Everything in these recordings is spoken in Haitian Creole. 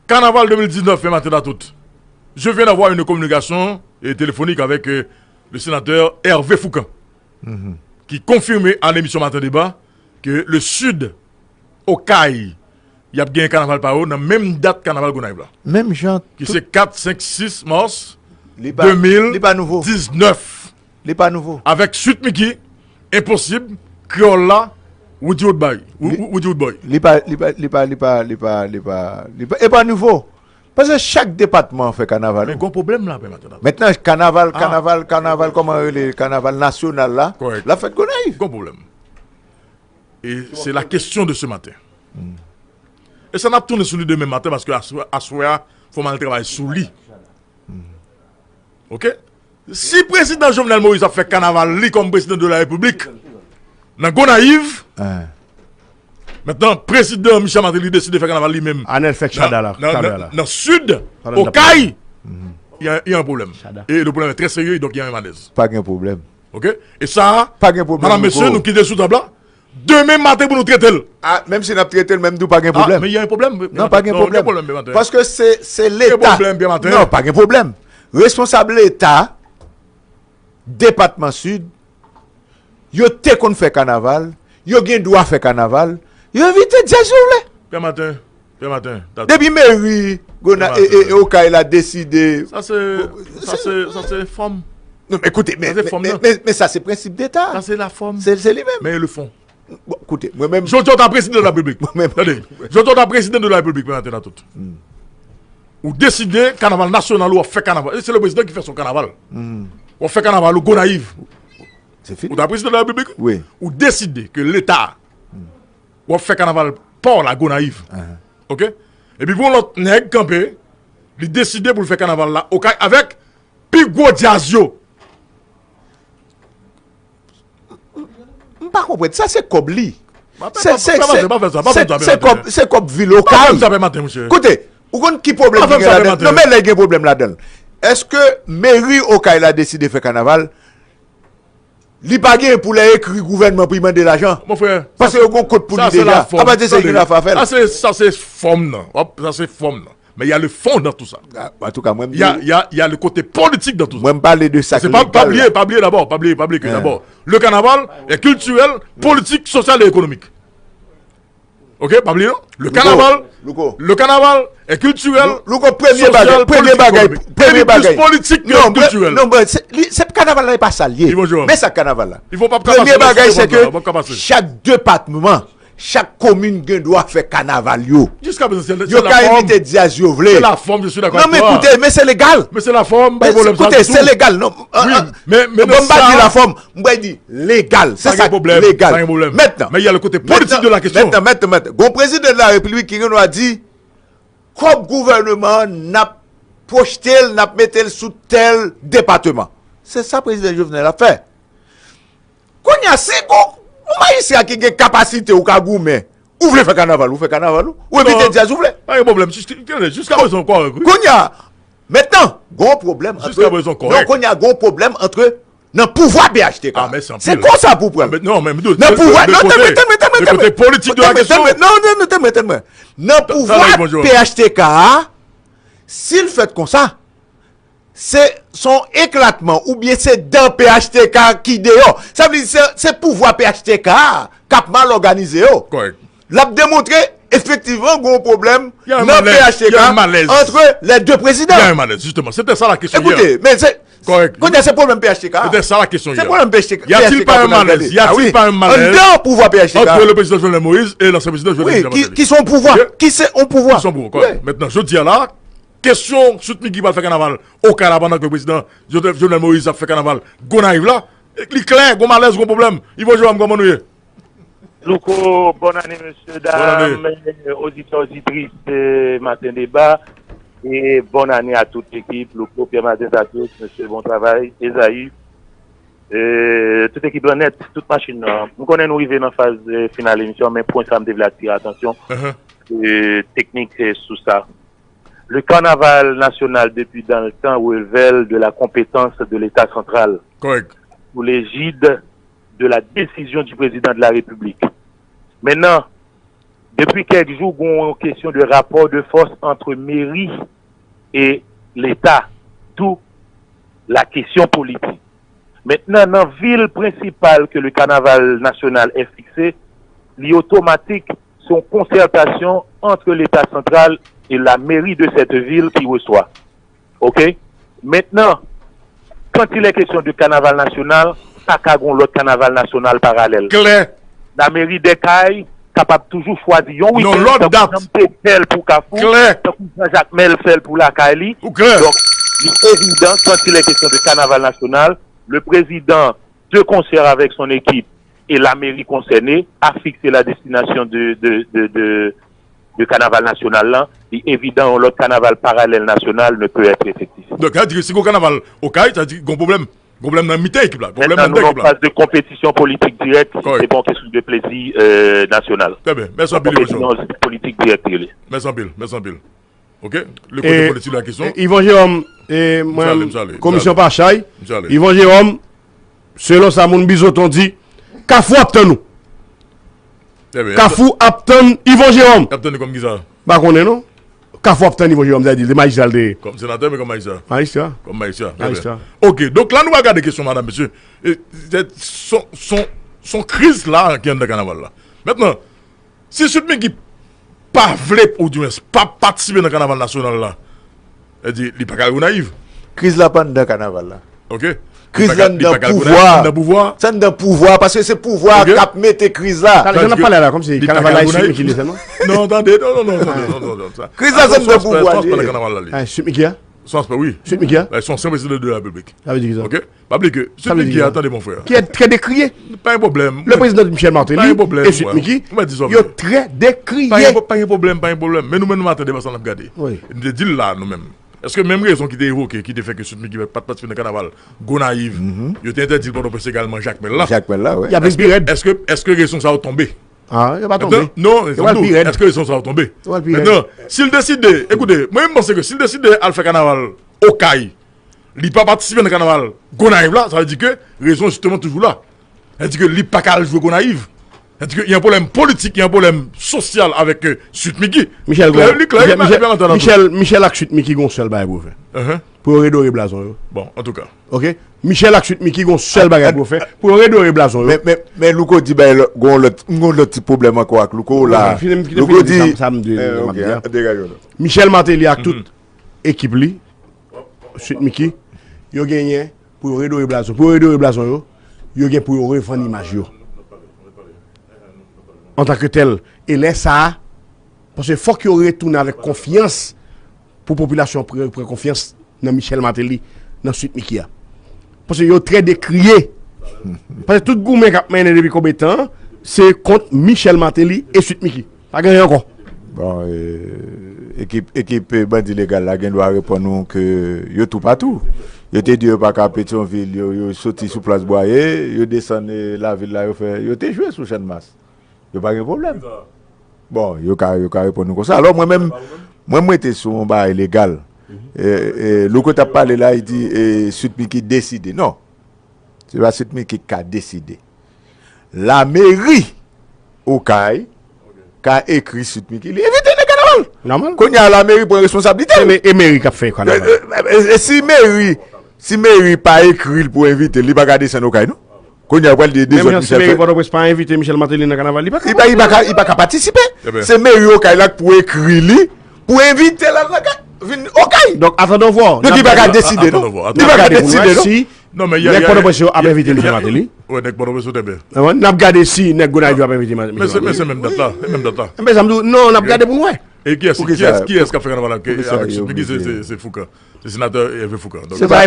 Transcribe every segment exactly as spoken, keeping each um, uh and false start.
Kanaval de mil diznèf, Pè Maten a tout. Je viens d'avoir une communication, euh, téléphonique avec, euh, le sénateur Hervé Fourcand, qui confirmait à l'émission Matin Débat que le Sud, Okay, y ap gen kanaval pa yo nan menm dat kanaval Gonayiv la. Menm jan, ki se kat, senk, sis mas de mil diznèf. Li pa nouvo. Li pa nouvo. Avèk Sweet Micky, Enposib, Kreyòl la, Woody Woodboy. Woody Woodboy. Li pa, li pa, li pa, li pa, li pa, li pa, li pa, e pa nouvo. Paske chak depatman fè kanaval. Men gon pwoblèm la, Pè Maten. Mentnan, kanaval, kanaval, kanaval, kòman rele, kanaval nasyonal la, l ap fèt Gonayiv. Gon pwoblèm. E se la kesyon de ce matin. E sa n ap tounen sou li demen maten, paske aswè, aswè a, fò m al travay sou li. Oke? Si prezidan Jovenel Moïse ap fè kanaval li kòm prezidan de la repiblik nan Gonayiv, mentnan prezidan Michel Martelly deside fè kanaval li menm, Anèl fè chada la, nan, nan, nan sid, Okay, il y a, il y a un problème. Et le problème est très sérieux, donc il y a un malaise. Pa gen pwoblèm. Oke? E sa, pa gen pwoblèm, madam, mesye, nou kite sou tab la. Demen maten pou nou trete l. A, menm si n ap trete l, menm di w pa gen pwoblèm. Men y a un problème. Non, pa gen pwoblèm. Paske se, se Leta. Non, pa gen pwoblèm. Responsab Leta, depatman Sid, yo te konn fè kanaval, yo gen dwa fè kanaval, yo envite dyaz yo vle. Pè Maten, Pè Maten. Depi meri, Gona-, e, e, e Okay la deside. Sa se, sa se, sa se fòm. Non, men koute, men, men, men, men sa se prensip Deta. Sa se la fòm. Se, se li menm. Men le fond. Bon, koute, mwen menm. Jodi a w ta prezidan de la repiblik. Mwen menm. Tande, jodi a w ta prezidan de la repiblik, Pè Maten a tout. Ou deside kanaval nasyonal, ou ap fè kanaval. E se le prezidan ki fè son kanaval. W ap fè kanaval ou Gonayiv. Se fini. Ou ta prezidan de la repiblik. Wi. Ou deside ke Leta, w ap fè kanaval pa w la Gonayiv. Oke? Epi pou yon lòt nèg kanpe, li deside pou l fè kanaval la Okay avèk pi gwo dyaz yo. M pa konprann. Sa se kòb li. Se, se, se, se kòb, se kòb vil Okay. Koute, ou konn ki pwoblèm ki gen ladan l? Non, men lè gen pwoblèm ladan l. Èske meri Okay la deside fè kanaval? Li pa gen pou lè ekri gouvènman pou li mande lajan. Paske yo gon kont pou li deja. Apati se ki la fè l. Sa se, sa se fòm nan. Sa se fòm nan. Men y a le fond dans tout ça. Antouka, mwen, y a, y a, y a le côté politique dans tout ça. Mwen, m pale de sa k legal. Pa, pa bliye, pa bliye dabò, pa bliye, pa bliye ke dabò, le carnaval est culturel, politique, social et économique. Oke, pa bliye non. Le carnaval, le carnaval est culturel, Louko, premye bagay, premye bagay, premye bagay. Plus politique que culturel. Non, se, li, se kanaval la, e pa sa l ye. Men sa kanaval la. Premye bagay, se ke chak depatman, chak komin gen dwa fè kanaval yo. Yo ka envite dyaz yo vle. Non, men koute, men se legal. Men se lafòm, pa gen pwoblèm sa ditou. Koute, se legal. Non, men, men ban m pa di lafòm, m pral di legal. Se sa k legal. Mentnan, mentnan, mentnan, gon prezidan de la repiblik ki gen dwa di, kòb gouvènman an, n ap pwojte l, n ap mete l sou tèl depatman. Se sa prezidan Jovenel ap fè. Kounye a, si gon, yon majistra ki gen kapasite ou ka goumen, ou vle fè kanaval, ou fè kanaval ou. Ou envite dyaz ou vle. Pa gen pwoblèm. Jiska prezan ou kòrèk, wi. Kounye a, mentnan, gon pwoblèm ant, non, kounye a, gon pwoblèm ant nan pouvwa P H T K. Se konsa pou pran. Nan pouvwa, non, tann mwen, tann mwen, tann mwen, tann mwen. Non, non, non, tann mwen, tann mwen. Nan pouvwa P H T K a, si l fèt konsa, se, se yon eklatman oubyen se dan P H T K ki deyò. Sa vle di se, se pouvwa P H T K a k ap mal òganize yo. L ap demontre, efektivman, gen yon pwoblèm nan P H T K ant les deux présidents. Il y a un malaise, justement. C'était ça la question hier. Kounye a, se pwoblèm P H T K. C'était ça la question hier. Se pwoblèm P H T K. Y a-t-il pas un malaise? Y a-t-il pas un malaise? Anndan pouvwa P H T K entre le président Jovenel Moïse et l'ancien président Jovenel Moïse. Ki se yon pouvwa. Ki se yon pouvwa. Mentnan, jodi a la, kesyon Sweet Micky pral fè kanaval Okay la pandan ke prezidan Jovenel Moïse ap fè kanaval Gonayiv la, li klè, gon malèz, gon pwoblèm. Ivo Joram, kòman nou ye? Louko, bonn ane, mesye, dam, oditè, oditris, eh, Maten Deba. E bonn ane a tout ekip, Louko, Pierre Matin, Tatus, mesye, bon travay, Ezayi, eh, tout ekip lan nèt, tout machin nan. M konnen nou rive nan faz, eh, final emisyon, men pwen sa m te vle atire atansyon, eh, teknik, eh, sou sa. Le carnaval national depuis dans le temps relevait de la compétence de l'État central, sous l'égide de la décision du président de la République. Mentnan, Depi kèk jou, gen yon kesyon de rapò de fòs ant meri e Leta, d'où la kesyon politik. Mentnan, nan vil prensipal ke le kanaval nasyonal è fikse, li otomatik, se yon konsètasyon ant Leta santral e la meri de sèt vil ki reswa. Oke? Mentnan, quand il est question de kanaval nasyonal, pa ka gen yon lòt kanaval nasyonal paralèl. Klè. Lameri dè Kay kapab toujou chwazi yon wikenn, tankou Jan Mete fè l pou Kafou, tankou Jan Jak Mèl fè l pou lakay li. Donk, li evidan, quand il est question de kanaval nasyonal, le président de concert avec son équipe et la mairie concernée a fixé la destination de, de, de, de, de kanaval nasyonal lan. Li evidan, yon lòt kanaval paralèl nasyonal ne peut être effectif. Donk, sa di ke si gon kanaval Okay, sa di gon pwoblèm. Gon pwoblèm nan mitan ekip la. Gon pwoblèm anndan ekip la. Maintenant, nous sommes en phase de compétition politique directe. Se pa yon kesyon de plezi, euh, nasyonal. Très bien. Mèsi anpil, Yvon Jérôme. Politik dirèk li ye. Mèsi anpil. Mèsi anpil. Oke? Le kote politik la kesyon. Yvon Jérôme, e, mwen, komisyon pa chay. Yvon Jérôme, selon sa moun Bizoton di, Kafou ap tann ou. Kafou ap tann Yvon Jérôme. Ap tann li kòm kisa? Pa konnen non. Kafou ap tann Yvon Jérôme, sa di, se majistra l te ye. Kòm senatè, men kòm majistra. Majistra. Kòm majistra. Majistra. Oke, donk la nou va gade kesyon madanm, mesye. E, se, son, son, son kriz la ki anndan kanaval la. Mentnan, si Sweet Micky pa vle, oudimwens, pa patisipe nan kanaval nasyonal la, sa di, li pa ka al Gonayiv. Kriz la pa anndan kanaval la. Oke? Kriz la anndan pouvwa. Se anndan pouvwa, paske se pouvwa k ap mete kriz la. Sa, jan n ap pale la, kòmsi kanaval la e Sweet Micky li sèlman? Non, tande, non, non, non, tande, non, non, non, sa. Kriz la se anndan pouvwa li ye. Sweet Micky a? Sweet Micky a? Son ansyen prezidan de la repiblik. Sa vle di kisa? Oke? Pa bliye ke Sweet Micky a, tande mon frè. Ki est très décrié. Pa gen pwoblèm. Le président Michel Martelly et Sweet Micky, yo très décriés. Pa gen pwoblèm, pa gen pwoblèm. Men nou menm nou maten devan sa n ap gade. Nou te di l la nou menm. Èske menm rezon ki te evoke, ki te fè ke Sweet Micky pa t patisipe nan kanaval Gonayiv, yo te entèdi l Pòtoprens egalman Jakmèl la? Jakmèl la, wi. Y ap vin pi rèd. Èske, èske rezon sa yo tonbe? Ah, yo pa tonbe. Non, yo pral pi rèd. Èske rezon sa yo tonbe? Yo pral pi rèd. Mentnan, si l deside, ekoute, mwen menm m panse ke si l deside al fè kanaval Okay, li pa patisipe nan kanaval Gonayiv la, sa vle di ke rezon jisteman toujou la. Sa vle di ke li pa ka al jwe Gonayiv. Sa vle di ke y a yon pwoblèm politik, y a yon pwoblèm sosyal avèk, euh, Sweet Micky. Michel, li klè, li klè, Michel, Michel ak Sweet Micky gon sèl bagay pou yo fè. Pou yo redore blazon yo. Bon, antouka. Oke? Michel ak Sweet Micky gon sèl bagay pou yo fè. Pou yo redore blazon yo. Men, men, men Louko di bay gon lòt, gon lòt ti pwoblèm ankò ak Louko la. Louko di, Michel Martelly ak tout ekip li, Sweet Micky, yo genyen pou yo redore blazon. Pou yo redore blazon yo, yo gen pou yo revann imaj yo. Antanke tèl. E lè sa a, paske fòk yo retounen avèk konfyans pou popilasyon pran, pran konfyans nan Michel Martelly, nan Sweet Micky a. Paske yo trè dekriye. Paske tout goumen k ap mennen depi konbyen tan, se kont Michel Martelly e Sweet Micky. Pa gen anyen ankò. Bon, e, ekip, ekip, e, bandi legal la gen dwa reponn ou ke yo toupatou. Yo te di yo pa ka Petyonvil, yo, yo soti sou plas Bwaye, yo desann, e, lavil la, yo fè, yo te jwe sou Channmas. Yo pa gen pwoblèm. Bon, yo ka, yo ka reponn nou konsa. Alò, mwen menm, mwen, mwen te sou yon bagay legal. E, e, Louko t ap pale la, li di, e, Sweet Micky deside. Non. Se pa Sweet Micky k ka deside. Lameri Okay ka ekri Sweet Micky, li envite l nan kanaval. Nòmal. Kounye a, lameri pran responsablite l. E, e meri k ap fè kanaval. E, e, e, e si meri, si meri pa ekri l pou envite l, li pa ka desann Okay, non? Kounye a, yo pral di dezòd Michel fè. Menm jan si meri Pòtoprens pa envite Michel Martelly nan kanaval, li pa ka. Li pa, li pa ka, li pa ka patisipe. Se meri Okay la k pou ekri li, pou envite l al nan ka-, vin Okay. Donk, attendons voir. Donk, li pa ka deside, non? Li pa ka deside, non? Si nèg Pòtoprens yo ap envite Michel Martelly. Wi, nèg Pòtoprens yo te byen. N ap gade si nèg Gonayiv yo ap envite Michel Martelly. Men se, men se menm dat la, se menm dat la. Enben, sa m di w, non, n ap gade pou n wè. E kiyès, kiyès, kiyès k ap fè kanaval avèk Sweet Micky? Se, se, se Fouka. Se senatè Hervé Foucan. Donk, se pa,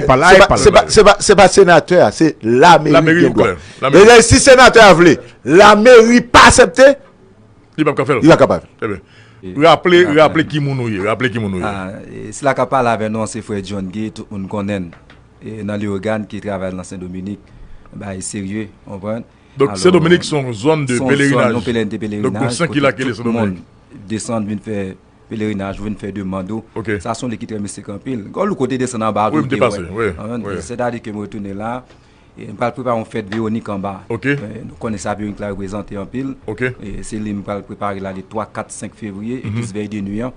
se pa, se pa senatè a, se lameri ki gen dwa. Lameri, lameri. E si senatè a vle, lameri pa aksepte, li p ap ka fè l. Li p ap ka fè l. Trè byen. Raple, raple ki moun ou ye, raple ki moun ou ye. Ah, e sila k ap pale avè nou an, se frè John Gay, tout moun konnen l. E nan Leyogàn ki travay nan Sen Dominik, bagay serye, konprann? Donk, Sen Dominik se yon zòn de pelerinaj. Donk, gon sen ki la ki rele Sen Dominik. Desann, vin fè pelerinaj, vin fè demann ou. Sa se yon liy ki trè mistik anpil. Gon lou kote desann anba a tou, wi, m te pase, wi, wi. Sètadi ke m retounen la, E m pral prepare yon fèt Veronik anba. Ok. E, nou konnen sa Veronik la reprezante anpil. Ok. E se li m pral prepare la le twa, kat, senk fevriye, ekis Vèy de Nwi an,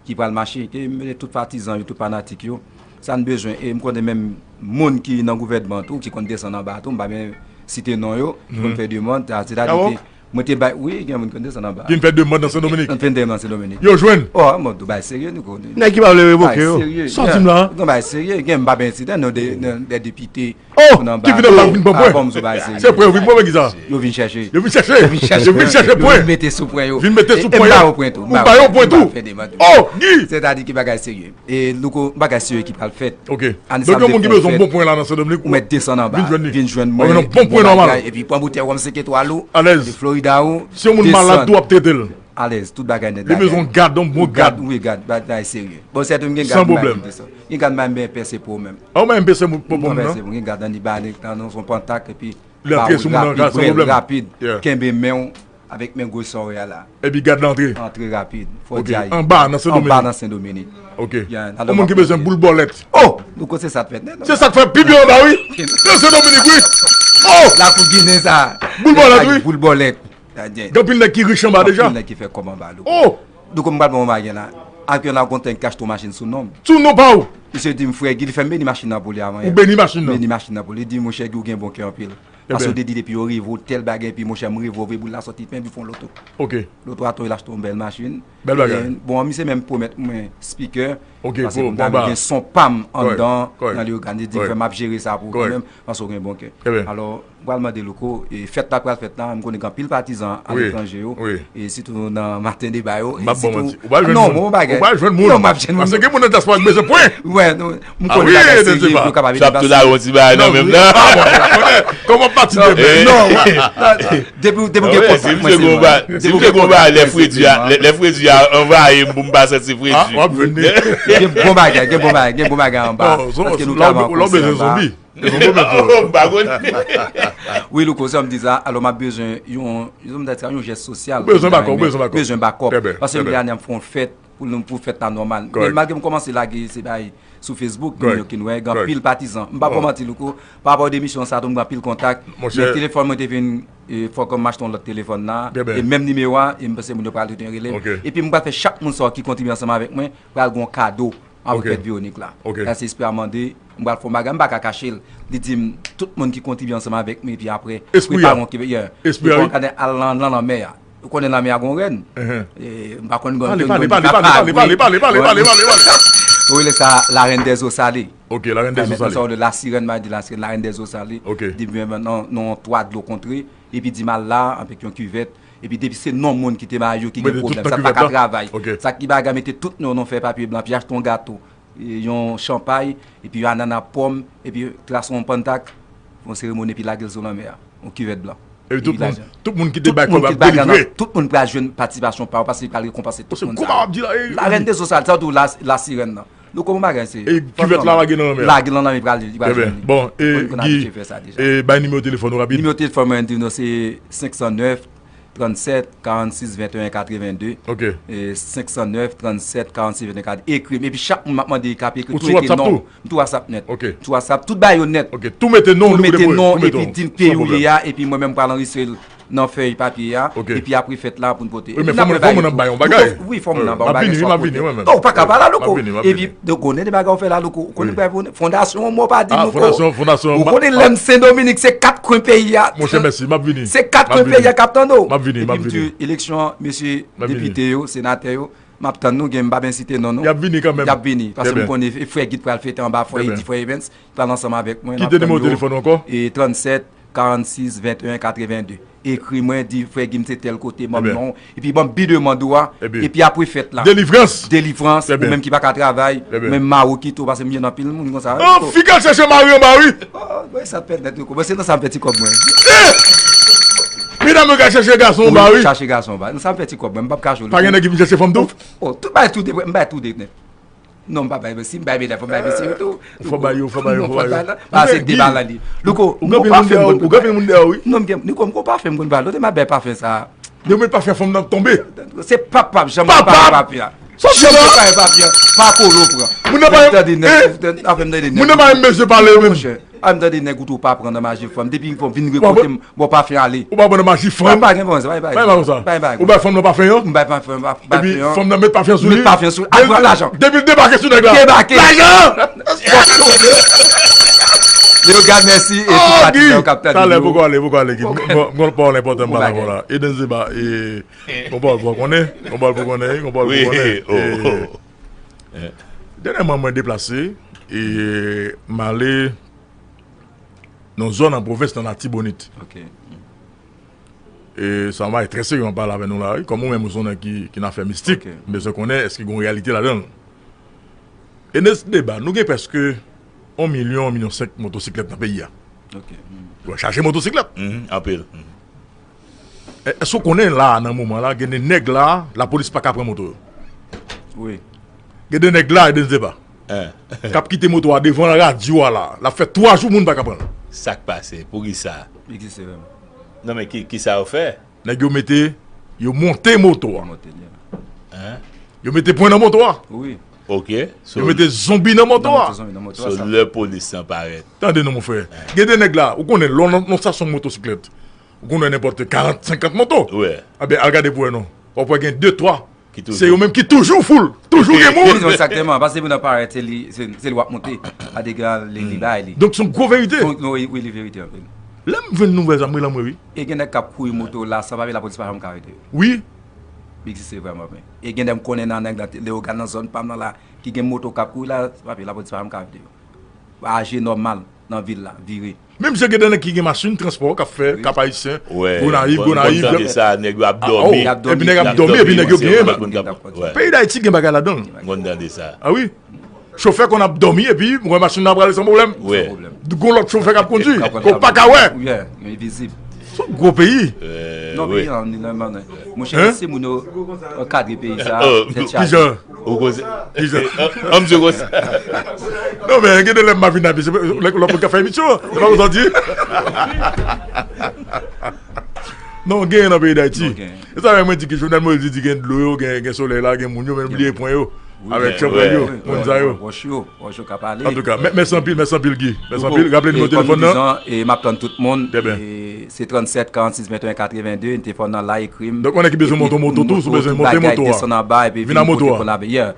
ki pral mache. Ke m mete tout patizan yo, tout fanatik yo. Sa n bezwen. E m konnen menm moun ki nan gouvènman tou, ki konn desann anba tou, m pa byen site non yo, ki konn fè demann, sa, sètadi ke mwen te bay, wi, gen moun ki konn desann anba. Ki fè demann nan Sendominik. Ki fè demann nan Sendominik. Yo jwenn. Oh, mwen tou bay serye, nou konnen. Nèg ki pa vle revoke yo. Sa w di m la? Non, bay serye, gen m pa byen site non de, de, de depite. Oh, ki vin anba vin pran pwen. Se pwen, vin pran pwen ki sa? Yo vin chèche. Yo vin chèche. Yo vin chèche pwen. Yo vin mete sou pwen yo. Vin mete sou pwen yo. Ou ba yo pwen tou. Oh, Guy. Sètadi ki bagay serye. E louko, bagay serye ki pral fèt. Ok. Donk yon moun ki bezwen yon bon pwen la nan Sendominik, ou mèt desann anba. Vin jwenn li. Vin jwenn mwen. Yon bon pwen nòmal. Epi pran boutèy wòm senk etwal ou. Alèz. Epi Florida ou. Si yon moun malad tou, w ap trete l. Alèz, tout bagay nèt. Li bezwen yon gad, yon bon gad. Wi, gad, bagay serye. Bon, sèten m gen gad m bay M P C. Gen gad m bay M P C pou ou menm. Ah, ou bay M P C pou, pou, pou mwen, non? M bay M P C pou, gen gad nan li ba li nan yon pantak epi li antre sou moun nan, sa yon pwoblèm. Rapid, kenbe men w avèk men gwosè w la. Epi gad la antre. Antre rapid. Fò di a. Anba nan Sendominik. Anba nan Sendominik. Ok. Yon moun ki bezwen boul bòlèt. Oh, nou konnen se sa k fèt nèt. Se sa k fèt pi byen anba, wi. Nan Sendominik, wi. Oh! Lakou Ginen sa. Boul bòlèt, wi. Boul bòlèt. Gen anpil nèg ki rich anba deja. Anpil nèg ki fè kòb anba, louko. Oh! Louko, m pral ba w yon bagay la. Ak yon lakontan ki achte yon machin sou non m. Sou non pa w? Misye di m, frè Guy, li fè m beni machin nan pou li avan yè. Ou beni machin nan? Beni machin nan pou li. Li di m, monchè Guy, ou gen bon kè anpil. Paske ou te di depi yo rive w tèl bagay, epi monchè, m rive w, vre boul la sòti, pen, epi fè yon loto. Ok. Loto a tonbe, l achte yon bèl machin. Bèl bagay. E, bon, misye menm pwomèt mwen speaker. Ok, paske pou, m ta pou anba. Gen son pa m anndan, nan Leyogàn. Li di m, frè, m ap jere sa pou ou kanmenm, paske ou gen bon kè. Alò, m pral mande louko, e fèt la pral fèt la, m konnen gen anpil patizan aletranje yo, e sitou nan maten deba yo, e sitou. M ap ba w manti. Ou pral jwenn moun. Non, bon bagay. Ou pral jwenn moun. Non, m ap jwenn moun. Paske gen moun nan dyaspora ki bezwen pwen. Wè, non, m konnen bagay serye pou yo kapab ede. Sa ap tou la yon ti bagay nan menm nan. Kòman pati demen? Non, depi, depi w gen kontak mwen, se mwen. Si m te gon bagay, lè fredi a, lè, lè fredi a anvayi m pou m pa santi fredi. Ah, w ap jwenn li. Gen bon bagay, gen bon bagay, gen bon bagay anba. Paske nou travay ansanm anba. Oh, m pa konn. Wi, louko, sa m di sa. Alò, m ap bezwen yon, yon, yon jès sosyal. Ou bezwen bakòp, ou bezwen bakòp. Bezwen bakòp. Paske m gen ane m fè yon fèt pou nou, pou fèt la nòmal. Men malgre m kòmanse lage se bay sou Facebook, moun yo ki n wè, gen anpil patizan. M pa ba w manti, louko, pa rapò de misyon sa tou, m gen anpil kontak. Men telefòn mwen te vin, e, fòk m achte yon lòt telefòn la. E menm nimewo a, e m panse moun yo pral tounen rele m. Epi m pral fè chak moun sa ki kontribye ansanm avèk mwen, pral gen yon kado. Apre fèt Veronik la. Sa se espri a mande, m pral fè yon bagay, m pa ka kache l. Li di m, tout moun ki kontribye ansanm avèk mwen, epi apre, prepare yon ki, yeah, prepare yon kado, al nan, nan lanmè a. Ou konnen lanmè a gon rèn. E, m pa konn gon rèn. Pale, pale, pale. Yo rele sa la reine des eaux salées. Ok, la reine des eaux salées. Sa yo rele la sirèn, m a di la sirèn, la reine des eaux salées. Di m nan, nan twa dlo kontre, epi di m al la, avèk yon kivèt. Epi depi se non moun ki te ba yo ki gen pwoblèm, sa pa ka travay. Sa ki bagay, mete tout non, non, fè papye blan, epi achte yon gato, e, yon chanpay, epi yon anana pòm, epi trase yon pantak, yon seremoni, epi lage l sou lanmè a, yon kivèt blan. Epi tout moun, tout moun ki te bay kòb ap delivre. Tout moun pral jwenn patisipasyon pa yo, paske li pral rekonpanse tout moun sa yo. La reine des eaux salées, sa tou la, la sirèn nan. Nou kòman bagay se. E kivèt la lage nan lanmè a. Lage nan lanmè, pral, pral jwenn li. Bon, e, Guy, e, bay nimewo telefòn ou rapid. Nimewo telefòn mwen, di nou se senk san nèf, trannsèt, karannsis, venteyen, katrevenn de. Ok. E, senk san nèf, trannsèt, karannsis, venteyen, katrevenn de. Ekri m. Epi chak moun m ap mande k ap ekri, tou mete non. M tou WhatsApp nèt. Ok. Tou WhatsApp, tout bagay yo nèt. Ok. Tou mete non, tou mete non, epi di m peyi w ye a, epi mwen menm m pral anrejistre l nan fèy papye a, epi apre fèt la pou n pote. Wi, men fò moun ap bay yon bagay. Wi, fò moun ap bay yon bagay. M ap vini, m ap vini, wi, men. Non, ou pa ka pa la, louko. Epi, donk, konnen de bagay ou fè la, louko. Ou konnen fè fondasyon, mwen pa di, louko. Ou konnen lè m Sendominik, se kat kwen peyi a. Monchè, mèsi, m ap vini. Se kat kwen peyi a k ap tande w. M ap vini, m ap vini. Epi m di, eleksyon, mesye depite yo, senatè yo, m ap tann nou, gen m pa byen site non nou. Y ap vini kanmenm. Y ap vini, paske m konnen e frè Guy t pral fete anba, frè Eddy, frè Evens, pral ansanm avèk mwen. Kite nimewo telefòn ou ankò. E trannsèt, karannsis, venteyen, katrevenn de. Ekri mwen, di, frè Guy, m se tèl kote, ban m non. Epi ban m bi demann ou a. Epi apre fèt la. Delivrans. Delivrans, ou menm ki pa ka travay, ou menm mari w kite w, paske m jwenn anpil moun konsa. An, fi k al chèche mari anba, wi. Oh, mwen sa pèt nèt, wi. Mwen se nan sa m fè ti kòb mwen. Medam yo ka chèche gason anba, wi. Chache gason anba. Nan sa m fè ti kòb mwen, m p ap kache w. Pa gen nèg ki vin chèche fanm tou? Oh, tout bagay tou de, m bay tou de nèt. Non, m pa bay, si m bay medam, fò m bay mesye yo tou. Fò bay yo, fò bay yo, fò bay yo. Pase de balan li. Louko, ou gen anpil moun dèyè w, wi. Non, m gen, Louko, m gon pafen m konn bay. Lòt m ap bay pafen sa. Depi w met pafen, fanm nan ap tonbe. Se pap, pap, janm pa pafen a. Janm pa pafen a. Pa kolo pran. Moun nan pa renmen, tande nèt, afè m tande nèt. Moun nan pa renmen mesye pale, menm. A m tande nèg ou tou pa pran nan maji fanm. Depi yon fanm vin rekote m, bon, pafen ale. Ou pa pran nan maji fanm? Pa gen fanm, pa gen. Pa gen konsa. Ou bay fanm nan pafen an? M bay fanm, pa, epi fanm nan met pafen sou li? Met pafen sou li. Al pran lajan. Depi l debake sou nèg la. Debake. Lajan! Leogane, mèsi. E tout patizan yo k ap tande nou. Talè, poko ale, poko ale, Gid. Gon pawòl enpòtan m pral avè w la. Eden Zeba, e, gon pawòl pou konnen, gon pawòl pou konnen, gon pawòl pou konnen. Dènyèman, mwen deplase, e, m ale nan zòn an pwovens nan Latibonit. E sa, mwen trè serye, mwen pale avè nou la, wi. Kòm ou menm, ou se yon nèg ki, ki nan afè mistik, m bezwen konnen èske gon reyalite ladan l. Eden Zeba, nou gen prèske yon milyon, yon milyon senk motosiklèt nan peyi a. Yo chaje motosiklèt. Anpil. Èske w konnen la, nan moman la, gen de nèg la, lapolis pa ka pran moto yo? Wi. Gen de nèg la, Eden Zeba, k ap kite moto a devan radyo a la. L ap fè twa jou moun pa ka pran l. Sa k pase? Poukisa? Egziste vrèman. Non, men ki, kisa yo fè? Nèg yo mete, yo monte moto a. Yo mete pwen nan moto a. Wi. Ok. Yo mete zonbi nan moto a. So, lè polis lan parèt. Tande non, mon frè. Gen de nèg la, ou konnen, lè w nan, nan stasyon motosiklèt, ou konnen nenpòt karant, senkant moto. Wi. Anben, al gade pou wè non. W ap wè gen de, twa. Se yo menm ki toujou full. Toujou gen moun. Egzakteman, paske depi nan parèt, se li, se, se li w ap monte. A degan li, li bay li. Donk, se yon gwo verite. Wi, wi, li verite anpil. Lè m jwenn nouvèl sa, m rele anmwe, wi. E gen nèg k ap kouri moto la, san papye, lapolis pa janm ka arete yo. Wi. Li egziste vrèman, men. E gen nèg m konnen nan nèg nan Leogane, nan zòn pa m nan la, ki gen moto k ap kouri la, san papye, lapolis pa janm ka arete yo. Aje nòmal nan vil la, vire. Menm jan gen de nèg ki gen machin transpò k ap fè Kap Ayisyen, Gonayiv, Gonayiv. Epi nèg ap dòmi, epi nèg yo genyen. Peyi Dayiti gen bagay ladan l. A wi. Chofè konn ap dòmi epi wè machin nan ap prale san pwoblèm. Gon lòt chofè k ap kondui, ke w pa ka wè. Se yon gwo peyi. Non, peyi an, li nòmal. Monchè, si moun yo ankadre peyi sa, tèt chaje. Ou koze. An, misye konsa. Non, men, gen de lè m pa vin abye, se lè, lè pou ka fè emisyon, se pa konsa di. Non, gen nan peyi Dayiti. E sa mwen di ki Jovenel Moïse di gen dlo yo, gen, gen solèy la, gen moun yo, men bliye pwen yo. Avèk chanpèl yo, moun sa yo. Wòch yo, wòch yo ka pale. Antouka, mèsi anpil, mèsi anpil, Guy. Mèsi anpil. Raple nimewo telefòn nan. E m ap tann tout moun. Trè byen. Se trannsèt, karannsis, venteyen, katrevenndez, telefòn nan la, ekri m. Donk, ou ki bezwen monte moto tou, si w bezwen monte moto a, desann anba, epi vin a moto a.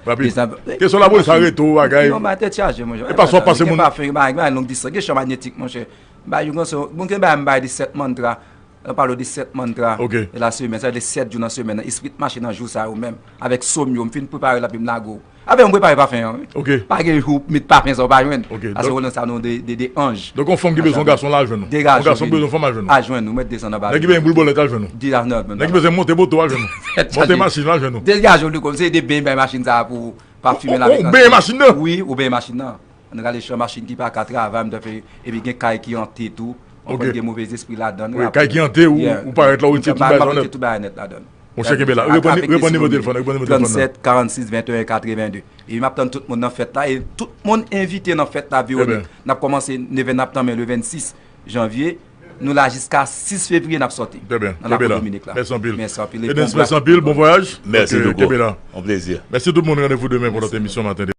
Rapid. Kesyon lapolis arete w, bagay. Non, ba tèt chaje, monchè. E pa sa w ap pase moun. Gen pa fen, gen pa, gen pa long distans, gen chan magnetik, monchè. Ba yo konsa, moun gen ba m bay de sèt mantra. Yo pale de sèt mantra. Ok. De la semèn, sa vle di sèt jou nan semèn nan. Espri t mache nan jou sa yo menm. Avèk sòm yo, m fin prepare l epi m lage w. Avè m prepare pafen an, wi. Ok. Pa gen jou met pafen sa w pa jwenn. Ok. Paske w nan sa non de, de, de anj. Donk, yon fanm ki bezwen yon gason la al jwenn ou. Yon gason ki bezwen yon fanm al jwenn ou. Al jwenn ou, mèt desann anba. Nèg ki bezwen boul bòlèt al jwenn ou. Desann anba. Nèg ki bezwen monte moto al jwenn ou. Monte machin al jwenn ou. Degaje w li konn se de ben bay machin sa pou pa fimen l avèk antre. Ou benyen machin nan? Wi, ou benyen machin nan. Ann rale chan machin ki pa ka travay, m t ap fè, epi gen kay ki ante tou. Ou konn gen movèzespri ladan l. Wi, kay ki ante, ou, ou parèt la, ou retire tout bagay ladan l. Tout bagay nèt ladan l. Monchè, kenbe la. Reprann, reprann nimewo telefòn nan, reprann nimewo telefòn nan. Trannsèt, karannsis, venteyen, katrevenndez. E m ap tann tout moun nan fèt la, e tout moun envite nan fèt la, Véronique. N ap kòmanse nevè, n ap tanmen le vennsis janvye. Nou la jiska sis fevriye, n ap sòti. Trè byen. Nan Lapolis Dominik la. Mèsi anpil. Mèsi anpil. Eden's, mèsi anpil. Bon vwayaj. Mèsi, Louko. Kenbe la. Yon plezi. Mèsi tout moun. Randevou demen pou lòt emisyon Maten Deba.